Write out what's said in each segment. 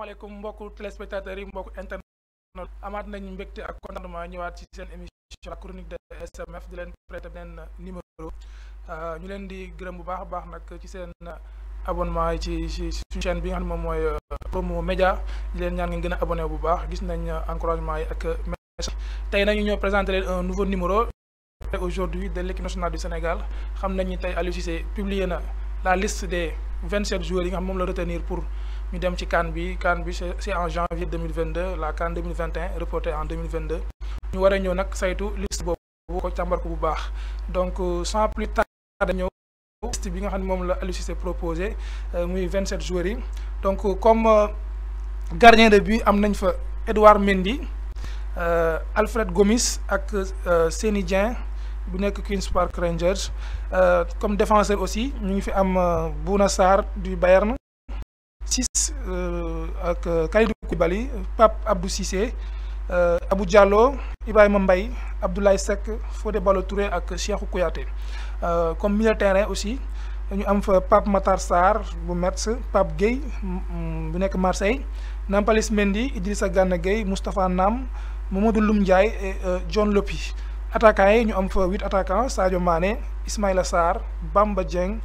asalaamaaleykum mbokku téléspectateurs yi mbokku internet amaat nañu mbégte ak contentement ñëwaat ci seen émission la chronique de SMF di leen prêter benn numéro ñu leen di gërëm bu baax a baax nag ci seen abonnement yi ci suñu chaîne bi nga xam ne moom mooy Promo Média di leen ñaan ngeen gën a abonné bu baax gis nañ encouragement yi ak message tey nañu ñoo présenter leen un nouveau numéro aujourd'hui de l'équipe nationale du Sénégal xam nañ ni tey Aliou Cissé publié na la liste des 27 joueurs yi nga xam moom la retenir pour ñu dem ci CAN bi c'est en janvier 2022 la CAN 2021 reportée en 2022 ñu war a ñëw nag saytu liste boobu ko càmbar ko bu baax donc sans plus tarder ñëw liste bi nga xam ne moom la Aliou Cissé proposé muy 27 joueurs yi donc comme gardien de but am nañ fa Edouard Mendy Alfred Gomis ak Seny Dieng bu nekk Queen's Park Rangers comme défenseur aussi ñu ngi fi am Bouna Sarr du Bayern ak Kalidou Koulibaly Pape Abdou Cissé Abou Diallo Ibrahima Mbaye Abdoulaye Seck Fodé Ballo-Touré ak Cheikhou Kouyaté comme milieu terrain aussi ñu am fa Pape Matar Sarr bu Metz Pape Gueye bu nekk Marseille Nampalys Mendy Idrissa Gana Gueye Moustapha Nam Mamadou Loum Ndiaye et John Lopy attaquants yi ñu am fa 8 attaquants Sadio Mané Ismaïla Sarr Bamba Dieng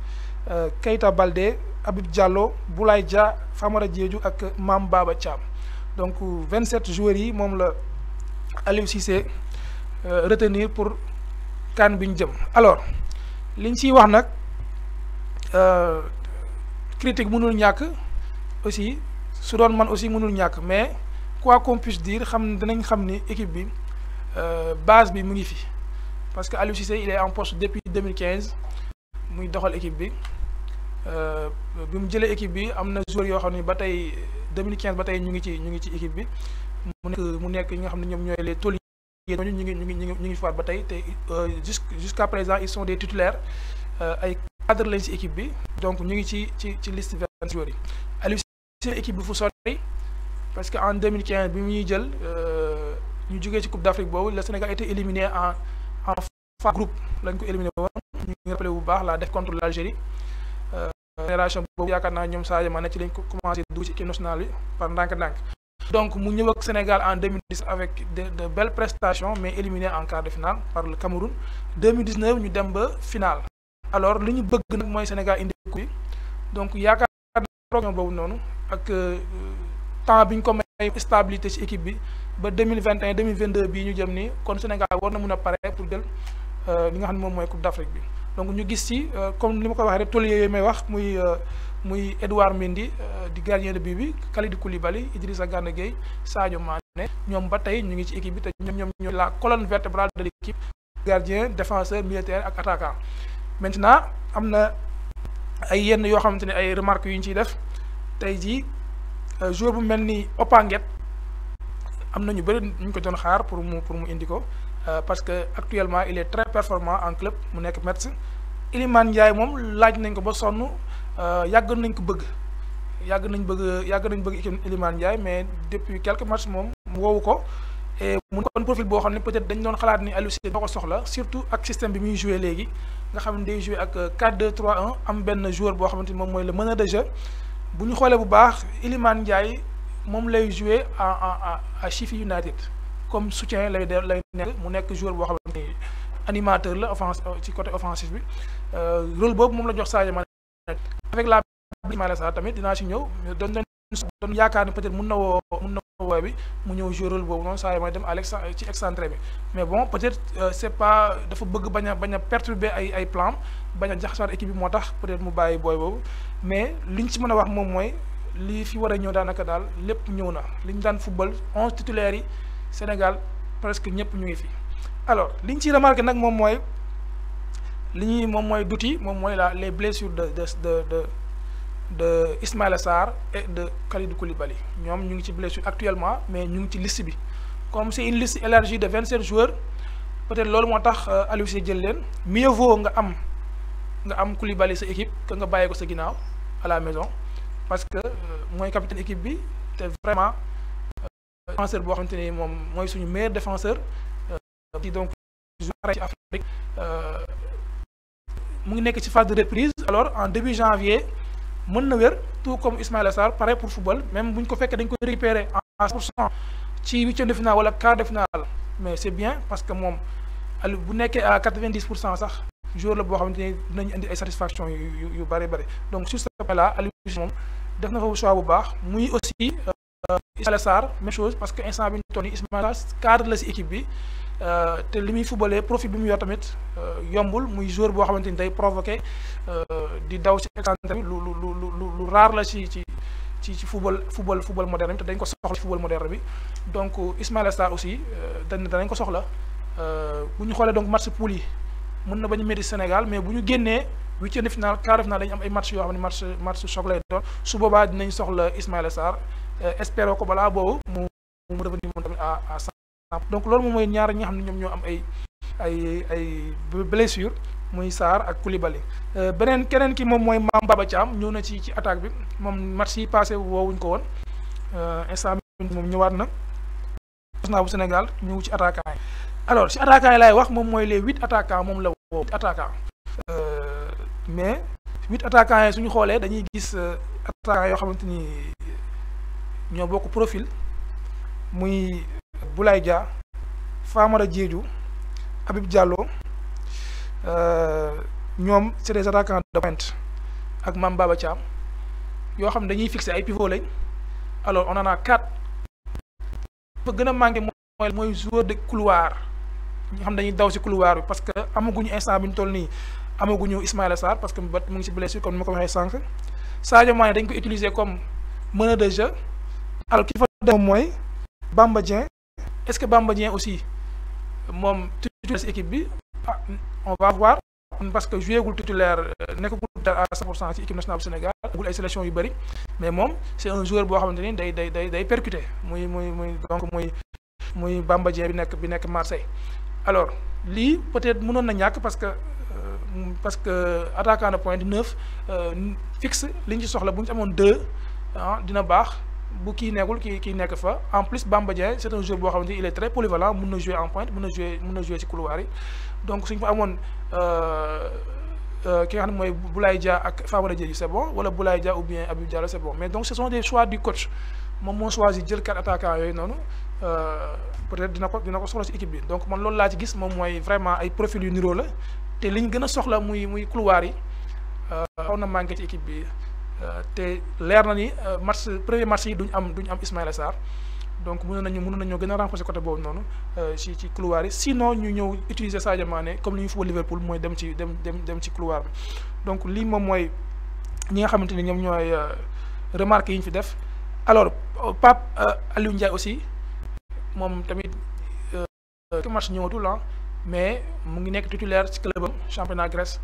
Keita Baldé Habib Diallo Boulaye Dia Famara Diédhiou ak Mame Baba Thiam donc 27 joueurs yi moom la Aliou Cissé retenir pour CAN bi ñu jëm alors liñ ciy wax nag critique mënul ñàkk aussi su doon man aussi mënul ñàkk mais quoi qu'on puisse dire dinañ xam ni équipe bi base bi mu ngi fi parce que Aliou Cissé il est en poste depuis 2015 muy doxal équipe bi bi mu jëlee équipe bi am na joueurs yoo xam ne ba tey 2015 ba tey ñu ngi ci équipe bi mu nekk ñi nga xam ne ñoom ñooy les tauliers ñooñu ñu ngi faat ba tey te jusqu'à présent ils sont des titulaires ay cadre lañ ci équipe bi donc ñu ngi ci liste 20 joueurs yi Aliou Cissé équipe bi fu sori parce que en 2015 bi muy jël ñu jógee ci Coupe d'Afrique boobu le Sénégal a été éliminé en phase groupe lañ ko éliminé woon ñu ngi rappelé bu baax la défaite contre l'Algérie génération boobu yaakaar naa ñoom Sadio Mané ci lañ ko commencé dugg ci équipe nationale bi par ndànk-ndànk donc mu ñëw ak Sénégal en 2010 avec de belles prestations mais éliminé en quart de finale par le Cameroun 2019 ñu dem ba finale alors li ñu bëgg nag mooy Sénégal indi coupe bi donc yaakaar naa programme boobu noonu ak temps bi ñu ko may stabilité ci équipe bi ba 2021 2022 bii ñu jëm nii kon Sénégal war na mun a pare pour jël li nga xam ne moom mooy Coupe d'Afrique bi donc ñu gis ci comme li ma ko waxee rek tauliers yooyu may wax muy Edouard Mendy di gardien de but bi Kalidou Koulibaly Idrissa Gana Gueye Sadio Mané ñoom ba tey ñu ngi ci équipe bi te ñoom ñooy la colonne vertébrale de l'équipe gardien défenseur militaire ak attaquant maintenant am na ay yenn yoo xamante ne ay remarques yu ñu ciy def tey jii joueur bu mel ni Opanguet am na ñu bëri ñu ko doon xaar pour mu indi ko parce que actuellement il est très performant en club mu nekk Metz Iliman Ndiaye moom laaj nañ ko ba sonn yàgg nañ bëgg équipe Iliman Ndiaye mais depuis quelques matchs moom mu woowu ko et mu kon profil boo xam ne peut-être dañ doon xalaat ni Aliou Cissé doo ko soxla surtout ak système bi muy joué léegi nga xam ne day joué ak 4-2-3-1 am benn joueur boo xamante ni moom mooy le meneur de jeu bu ñu xoolee bu baax Iliman Ndiaye moom lay joué à Sheffield United comme soutien lay nekk mu nekk joueur boo xamante ni animateur la ci côté offensif bi rôle boobu moom la jox Sadio Mané avec la Ismaïla Sarr tamit dinaa ci ñëw doon yaakaar ni peut-être mun na woo bi mu ñëw jouer rôle boobu noonu Sadio Mané dem ci excentré bi mais bon peut-être c'est pas dafa bëgg bañ a perturber ay plan bañ a jaxasaat équipe bi moo tax peut-être mu bàyyi booy boobu mais liñ ci mën a wax moom mooy li fi war a ñëw daanaka daal lépp ñëw na liñ daan football 11 titulaires yi Sénégal presque ñëpp ñu ngi fi alors liñ ciy remarqué nag moom mooy duti moom mooy les blessures de Ismaïla Sarr et de Kalidou Koulibaly ñoom ñu ngi ci blessure actuellement mais ñu ngi ci liste bi comme c'est une liste élargie de 27 joueurs peut-être loolu moo tax Aliou Cissé jël leen mieux vaut nga am Koulibaly sa équipe que nga bàyyi ko sa ginnaaw à la maison parce que mooy capitaine équipe bi te vraiment défenseur boo xamante ni moom mooy suñu meilleur défenseur donc joueur ci Afrique mu ngi nekk ci phase de reprise alors en début janvier mën na wér tout comme Ismaïla Sarr pareil pour football même bu ñu ko fekkee dañ ko récupérer à 100% ci huitième de finale wala quart de finale mais c'est bien parce que moom Aliou bu nekkee à 90% sax joueur la boo xamante ni dinañ indi ay satisfaction yu bëri bëri donc sur ce point là Aliou Cissé moom def na fa choix bu baax muy aussi Ismaïla Sarr même chose parce que instant bi ñu toll nii Ismaïla Sarr cadre la si équipe bi te li muy footballé profil bi mu yor tamit yombul muy joueur boo xamante ni day provoqué di daw ci excentré bi lu rare la ci football moderne bi te dañ ko soxla ci football moderne bi donc Ismaïla Sarr aussi danañ ko soxla bu ñu xoolee donc match poule yi mën na bañ a métti Sénégal mais bu ñu génnee huitième de finale quart de finale dañu am ay match yoo xam ne match choc lay doon su boobaa dinañ soxla Ismaïla Sarr espérer ko balaa boobu mu revenir moom tamit à 100. donc loolu moom mooy ñaar ñi nga xam ne ñoom ñoo am ay blessure muy Sarr ak Koulibaly keneen ki moom mooy Mame Baba Thiam ñëw na ci attaque bi moom match yi passé woowuñ ko woon instant bi moom ñëwaat na national bu Sénégal ñëw ci attaquant yi alors ci attaquant yi laay wax moom mooy les 8 attaquants moom la woo 8 attaquants mais 8 attaquants yi suñu xoolee dañuy gis attaquants yoo xamante ni ñoo bokk profil muy Boulaye Dia Famara Diédhiou Habib Diallo ñoom c'est des attaquants de pointe ak Mame Baba Thiam yoo xam ne dañuy fixer ay pivot lañ alors on en a 4 ba gën a manqué mooy joueur de couloir ñi xam dañuy daw ci couloir bi parce que amaguñu instant bi ñu toll nii amaguñu Ismaïla Sarr parce que mu ngi ci blessure comme ni ma ko waxee sànq Sadio Mané dañ ko utiliser comme meneur de jeu alors ki fa dem mooy Bamba Dieng est-ce que Bamba Dieng aussi moom titulaire ci équipe bi on va voir parce que joué gul titulaire nekkagul à 100% ci équipe nationale bu Sénégal gul ay sélection yu bëri mais moom c'est un joueur boo xamante ni day percuter muy Bamba Dieng bi nekk Marseille alors lii peut-être mënoon na ñàkk parce que attaquant de pointe 9 fixe li ñu ci soxla bu ñu ci amoon 2 dina baax bu kii nekkul kii nekk fa en plus Bamba Dieng c'est un joueur boo xamante ni il est très polyvalent mën na jouer en pointe mën na jouer ci couloir yi donc suñ fa amoon ki nga xam ne mooy Boulaye Dia ak Famara Diédhiou c'est bon wala Boulaye Dia ou bien Habib Diallo c'est bon mais donc ce sont des choix du coach moom moo choisi jël 4 attaquants yooyu noonu peut-être dina ko soxla ci équipe bi donc man loolu laa ci gis moom mooy vraiment ay profil yu niroo la te liñ gën a soxla muy couloir yi xaw na manqué ci équipe bi te leer na ni premier match yi duñ am Ismaïla Sarr donc mënoon nañoo gën a renforcer côté boobu noonu ci couloir yi sinon ñu ñëw utiliser Sadio Mané comme li ñu football Liverpool mooy dem ci couloir bi donc lii moom mooy ñi nga xamante ni ñoom ñooy remarques yi ñu fi def alors Pape Aliou Ndiaye aussi moom tamit match ñëwatul mais mu ngi nekk titulaire ci clubam championnat Grèce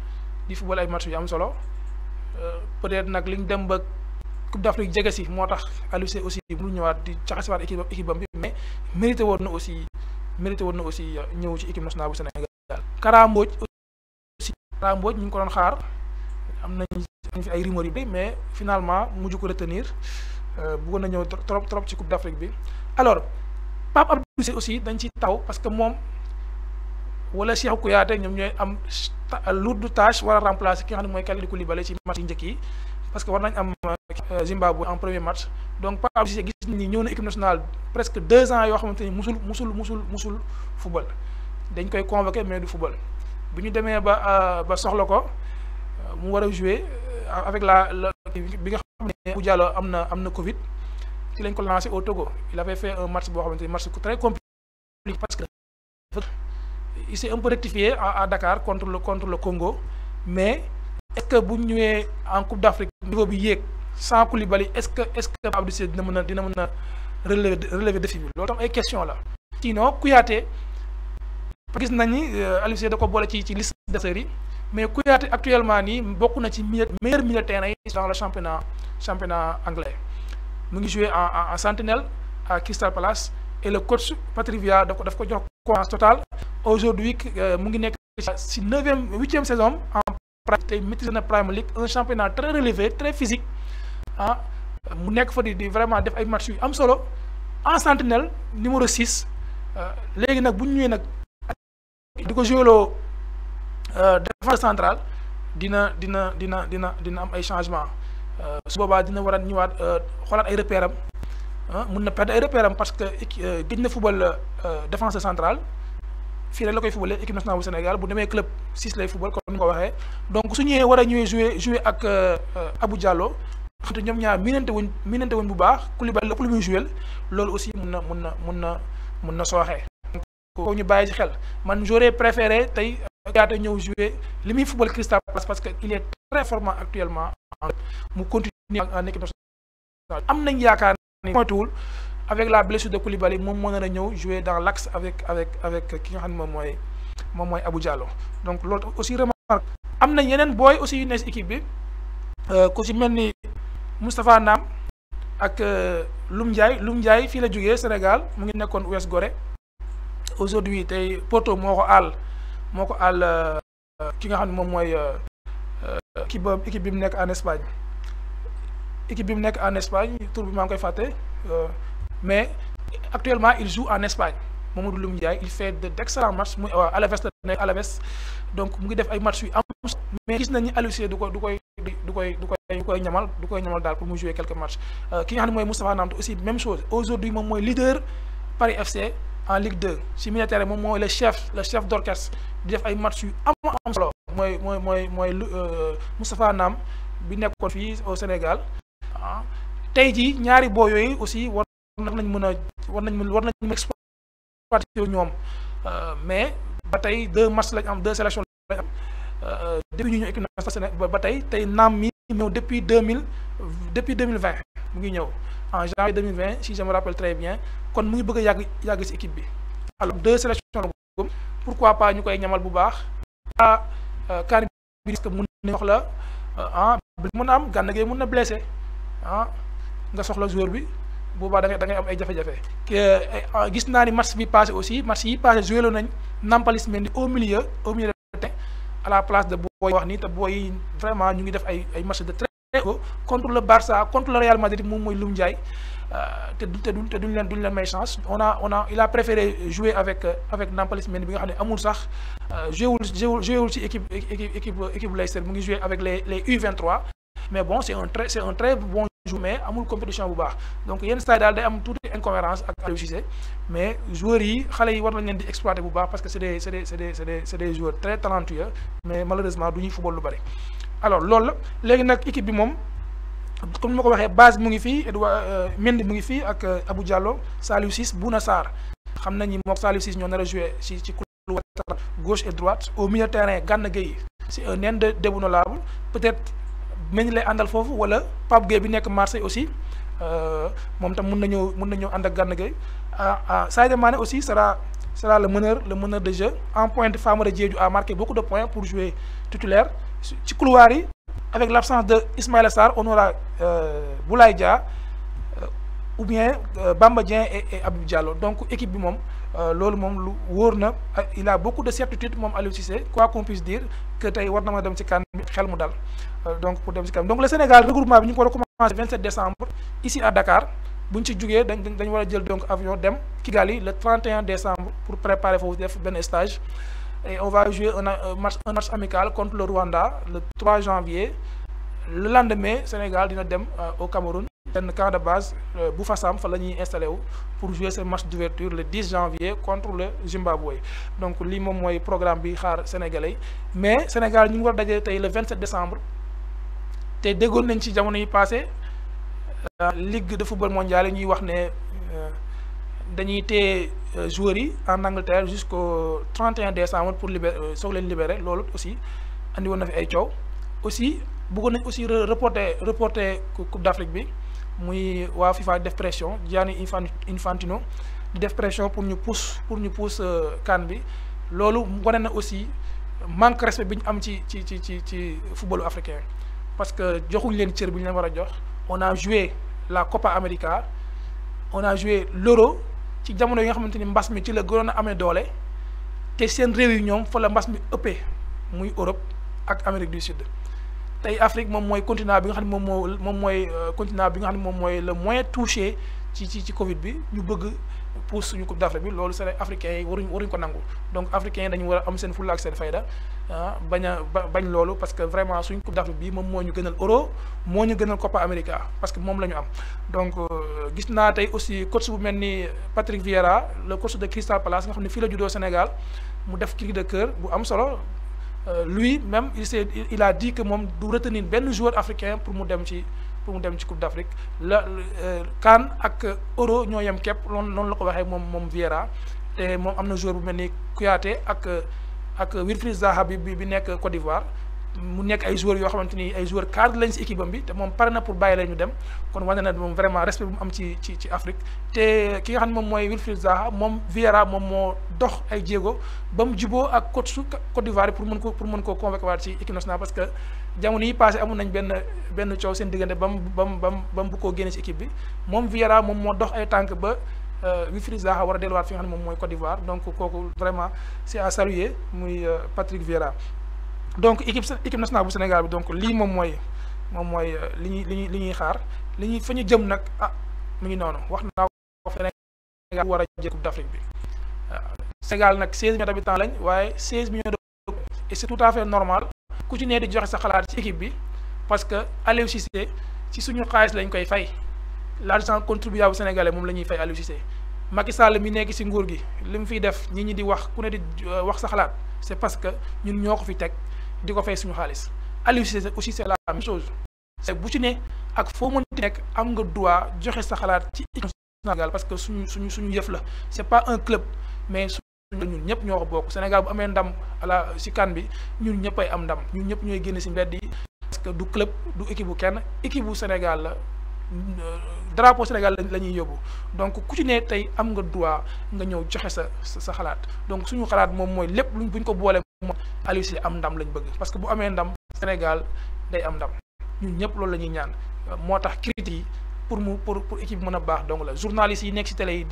di football ay match yu am solo peut-être nag liñ dem ba Coupe d'Afrique jege si moo tax Aliou Cissé aussi mënul ñëwaat di jaxasewaat équipe am bi mais mérité woon na aussi ñëw ci équipe nationale bu Sénégal. Kara Mbodj ñu ngi ko doon xaar am nañ fi ay rumeurs yu bëri mais finalement mujj ko retenir bëggoon na ñëw trop ci Coupe d'Afrique bi alors Pape Abdou Cissé aussi dañ ci taw parce que moom wala Cheikhou Kouyaté ñoom ñooy am lourde tâche war a remplacer ki nga xam ne mooy Kalidou Koulibaly ci match yi njëkk yi parce que war nañ am Zimbabwe en premier match donc Pape Abdou Cissé gis ni ñëw na équipe nationale presque 2 ans yoo xamante ni musul football dañ koy convoqué mais du football bu ñu demee ba soxla ko mu war a jouer avec bi nga xam ne bu Diallo am na Covid ci lañ ko lancé au Togo il avait fait un match boo xamante ni match très compliqué parce que il s'est un peu rectifié à Dakar contre le Congo mais est-ce que bu ñu ñëwee en Coupe d'Afrique niveau bi yéeg sans Koulibaly est-ce que Pape Abdou Cissé dina mën a relever défi bi loolu tam ay question la sinon Kouyaté gis nañ ni Aliou Cissé da ko boole ci liste de série mais Kouyaté actuellement nii bokk na ci meilleur milieu de terrain yi dans le championnat anglais mu ngi joué en sentinelle à Crystal Palace et le coach Patrick Vieira daf ko jox confiance totale aujourd'hui mu ngi nekk ci 8e saison en tey maîtriser na Premier League un championnat très relevé très physique mu nekk fa di vraiment def ay match yu am solo en sentinelle numéro 6 léegi nag bu ñu ñëwee nag di ko joué loo défense centrale dina am ay changement su boobaa dina war a ñëwaat xoolaat ay repères am mun na perdre ay repères am parce que gëj na football défenseur central fii rek la koy footballé équipe nationale bu Sénégal bu demee club 6 lay football comme ni ko waxee donc su ñëwee war a ñëwee jouer ak Abou Diallo xam te ñoom ñaar miinante wuñ bu baax Koulibaly lépp lu muy joué loolu aussi mun na sooxee. ko ñu bàyyi ci xel man j'aurais préféré tey Diatta ñëw jouer li muy football Crystal Palace parce que il est très formant actuellement mu continuer en équipe nationale am nañ yaakaar ni moytuwul avec la blessure de Koulibaly moom moo nar a ñëw jouer dans l'axe avec ki nga xam ne moom mooy Abou Diallo donc loolu aussi remarque am na yeneen booy aussi yu ne ci équipe bi ku ci mel ni Moustapha Nam ak Loum Ndiaye fii la jógee Sénégal mu ngi nekkoon US Gorée aujourd'hui tey Porto moo ko àll ki nga xam ne moom mooy équipe bi mu nekk en Espagne tour bi maa ngi koy fàtte mais actuellement il joue en Espagne Mamadou Loum Ndiaye il fait d'excellents matchs muy Alaves la nekk Alaves donc mu ngi def ay matchs yu am mais gis nañu Aliou Cissé du koy ñamal daal pour mu jouer quelques matchs ki nga xam ne mooy Moustapha Nam aussi même chose aujourd'hui moom mooy leader Paris FC en Ligue 2 ci militaire moom mooy le chef d'orchestre di def ay matchs yu am solo mooy Moustapha Nam bi nekkoon fii au Sénégal tey jii ñaari boo yooyu aussi war nañ exploiter ñoom mais ba tey 2 matchs lañ am 2 sélections lañ am depuis ñu ñëw équipe nationale ba tey Nam mi ñëw depuis 2020 mu ngi ñëw en janvier 2020 si je me rappelle très bien kon mu ngi bëgg a yàgg ci équipe bi alors 2 sélections la pourquoi pas ñu koy ñamal bu baax kan bi risque mun na wax la mën na am Gana Gueye mun na blessé nga soxla joueur bi boobaa da ngay am ay jafe-jafe gis naa ni match yi passé joué nañ Nampalys Mendy au milieu de terrain à la place de booy wax nii te booy yi vraiment ñu ngi def ay match de très haut contre le Barça contre le Real Madrid moom mooy Loum Ndiaye te duñ leen may chance il a préféré jouer avec Nampalys Mendy bi nga xam ne amul sax joué wul ci équipe Leicester mu ngi jouer avec les U23 mais bon c'est un très bon joueur mais amul compétition bu baax donc yenn saa daal day am tuuti incohérence ak Aliou Cissé mais joueurs yi xale yi war nañ leen di exploiter bu baax parce que c'est des joueurs très talentueux mais malheureusement du ñuy football lu bari alors loolu la léegi nag équipe bi moom comme ni ma ko waxee base mu ngi fii Mendy mu ngi fii ak Abou Diallo Saliou Ciss Bouna Sarr xam nañ ni moom Saliou Ciss ñoo nar a jouer ci couloir gauche et droite au milieu de terrain Gana Gueye c'est un indéboulonnable peut-être Mendy lay àndal foofu wala Pape Gueye bi nekk Marseille aussi moom tam mun na ñëw ànd ak Gana Gueye Sadio Mané aussi sera le meneur de jeu en pointe Famara Diédhiou a marqué beaucoup de points pour jouer titulaire ci couloir yi avec l'absence de Ismaïla Sarr on aura Boulaye Dia ou bien Bamba Dieng et Abdou Diallo donc équipe bi moom loolu moom lu wóor na il a beaucoup de certitude moom Aliou Cissé quoi qu'on puisse dire que tey war na ma dem ci CAN bi xel mu dal donc pour dem ci CAN donc le Sénégal regroupement bi ñu ngi ko war a commencer 27 décembre ici à Dakar bu ñu ci jugee dañ war a jël donc avion dem Kigali le 31 décembre pour préparer foofu def benn stage et on va jouer un match amical contre le Rwanda le 3 janvier le lendemain Sénégal dina dem au Cameroun benn camp de base bu Fassam fa la ñuy installé wu pour jouer ce match d'ouverture le 10 janvier contre le Zimbabwe donc lii moom mooy programme bi xaar sénégalais mais Sénégal ñu ngi war a daje tey le 27 décembre te déggoon nañ ci jamono yi passé ligue de football mondial yi ñuy wax ne dañuy téye joueurs yi en Angleterre jusqu'au 31 décembre pour soog leen libérer loolu aussi andi woon na fi ay coow aussi bëggoon nañ aussi reporter Coupe d'Afrique bi muy waa FIFA def pression Gianni Infantino di def pression pour ñu pousse CAN bi loolu wane na aussi manque respect bi ñu am ci footballu africain parce que joxuñ leen cër bi ñu leen war a jox on a joué la Copa América on a joué l'Euro ci jamono yi nga xamante ni mbas mi ci la gënoon a amee doole te seen réew yi ñoom fa la mbas mi ëppee muy Europe ak Amérique du Sud tey Afrique moom mooy continent bi nga xam ne moom mooy continent bi nga xam ne moom mooy le moins touché ci Covid bi ñu bëgg pousse suñu Coupe d'Afrique bi loolu c'est africains yi waruñ ko nangu donc africains yi dañu war a am seen fulla ak seen fayda bañ loolu parce que vraiment suñ Coupe d'Afrique bi moom moo ñu gënal Euro moo ñu gënal Copa América parce que moom la ñu am. donc gis naa tey aussi coach bu mel ni Patrick Vieira le coach de Crystal Palace nga xam ne fii la juddoo Sénégal mu def cri de cœur bu am solo. Lui même il a dit que moom du retenir benn joueur africain pour mu dem ci Coupe d'Afrique la CAN ak Euro ñoo yem képp noonu la ko waxee moom Vieira te moom am na joueur bu mel ni Kouyaté ak Wilfried Zaha bi nekk Côte d'Ivoire mu nekk ay joueurs yoo xamante ni ay joueurs cadre lañ ci équipe am bi te moom pare na pour bàyyi la ñu dem kon wane na moom vraiment respect bu mu am ci Afrique te ki nga xam ne moom mooy Wilfried Zaha moom Vieira moom moo dox ay jéego ba mu juboo ak coach su Côte d'Ivoire pour mën koo convoquer waat ci équipe nationale parce que jamono yi passé amoon nañ benn coow seen diggante ba mu bu koo génne ci équipe bi moom Vieira moom moo dox ay tànk ba Wilfried Zaha war a delluwaat fi nga xam ne moom mooy Côte d'Ivoire donc kooku vraiment c'est à saluer muy Patrick Vieira. donc équipe nationale bu Sénégal bi donc lii moom mooy li ñuy xaar fa ñu jëm nag mu ngi noonu wax naa ko Sénégal war a jël Coupe d'Afrique bi Sénégal nag 16 millions d'habitants lañ waaye 16 millions de et c'est tout à fait normal ku ci ne di joxe sa xalaat ci équipe bi parce que Aliou Cissé ci suñu xaalis lañ koy fay l'argent contribuable sénégalais moom la ñuy fay Aliou Cissé Macky Sall mi nekk ci nguur gi li mu fiy def nit ñi di wax ku ne di wax sa xalaat c'est parce que ñun ñoo ko fi teg di ko fay suñu xaalis Aliou Cissé aussi c'est la même chose c'est bu ci ne ak foo mënti nekk am nga droit joxe sa xalaat ci équipe nationale parce que suñu yëf la c'est pas un club mais ñun ñëpp ñoo ko bokk Sénégal bu amee ndam ci CAN bi ñun ñëpp ay am ndam ñun ñëpp ñooy génn ci mbedd yi parce que du club du équipe bu kenn équipe bu Sénégal la drapeau Sénégal la ñuy yóbbu donc ku ci ne tey am nga droit nga ñëw joxe sa xalaat donc suñu xalaat moom mooy lépp buñ ko boole moom Aliou Cissé am ndam lañ bëgg parce que bu amee ndam Sénégal day am ndam ñun ñëpp loolu la ñuy ñaan moo tax critiques yi pour équipe mën a baax donc la journalistes yi nekk ci télé yi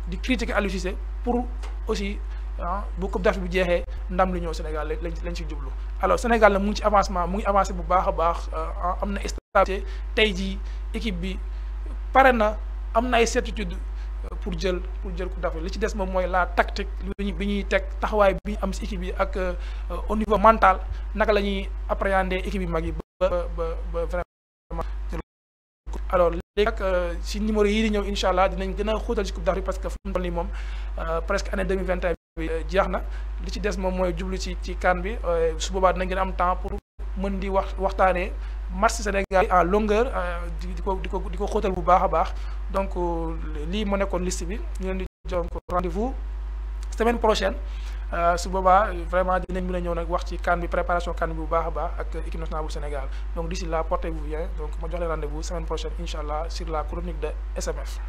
di critiquer Aliou Cissé pour aussi bu Coupe d'Afrique bi jeexee ndam li ñëw Sénégal lañ ci jublu alors Sénégal nag mu ngi ci avancement mu ngi avancé bu baax a baax am na stabilité tey jii équipe bi pare na am na ay certitude pour jël Coupe d'Afrique li ci des moom mooy la tactique bi ñuy teg taxawaay bi am ci équipe bi ak au niveau mental naka la ñuy appréhender équipe yi mag yi ba vraiment. alors léegi nag ci numéro yi di ñëw incha allah dinañ gën a xóotal ci Coupe d'Afrique parce que fu mu toll nii moom presque année 2021 bi jeex na li ci des moom mooy jublu ci CAN bi su boobaa dinañ gën a am temps pour mën di waxtaanee match Sénégal en longueur di ko xóotal bu baax a baax donc lii moo nekkoon liste bi ñu leen di jox rendez-vous semaine prochaine su boobaa vraiment dinañ mën a ñëw nag wax ci CAN bi préparation CAN bi bu baax a baax ak équipe nationale bu Sénégal donc d'ici là portez-vous bien donc ma jox leen rendez-vous semaine prochaine incha allah sur la chronique de SMF.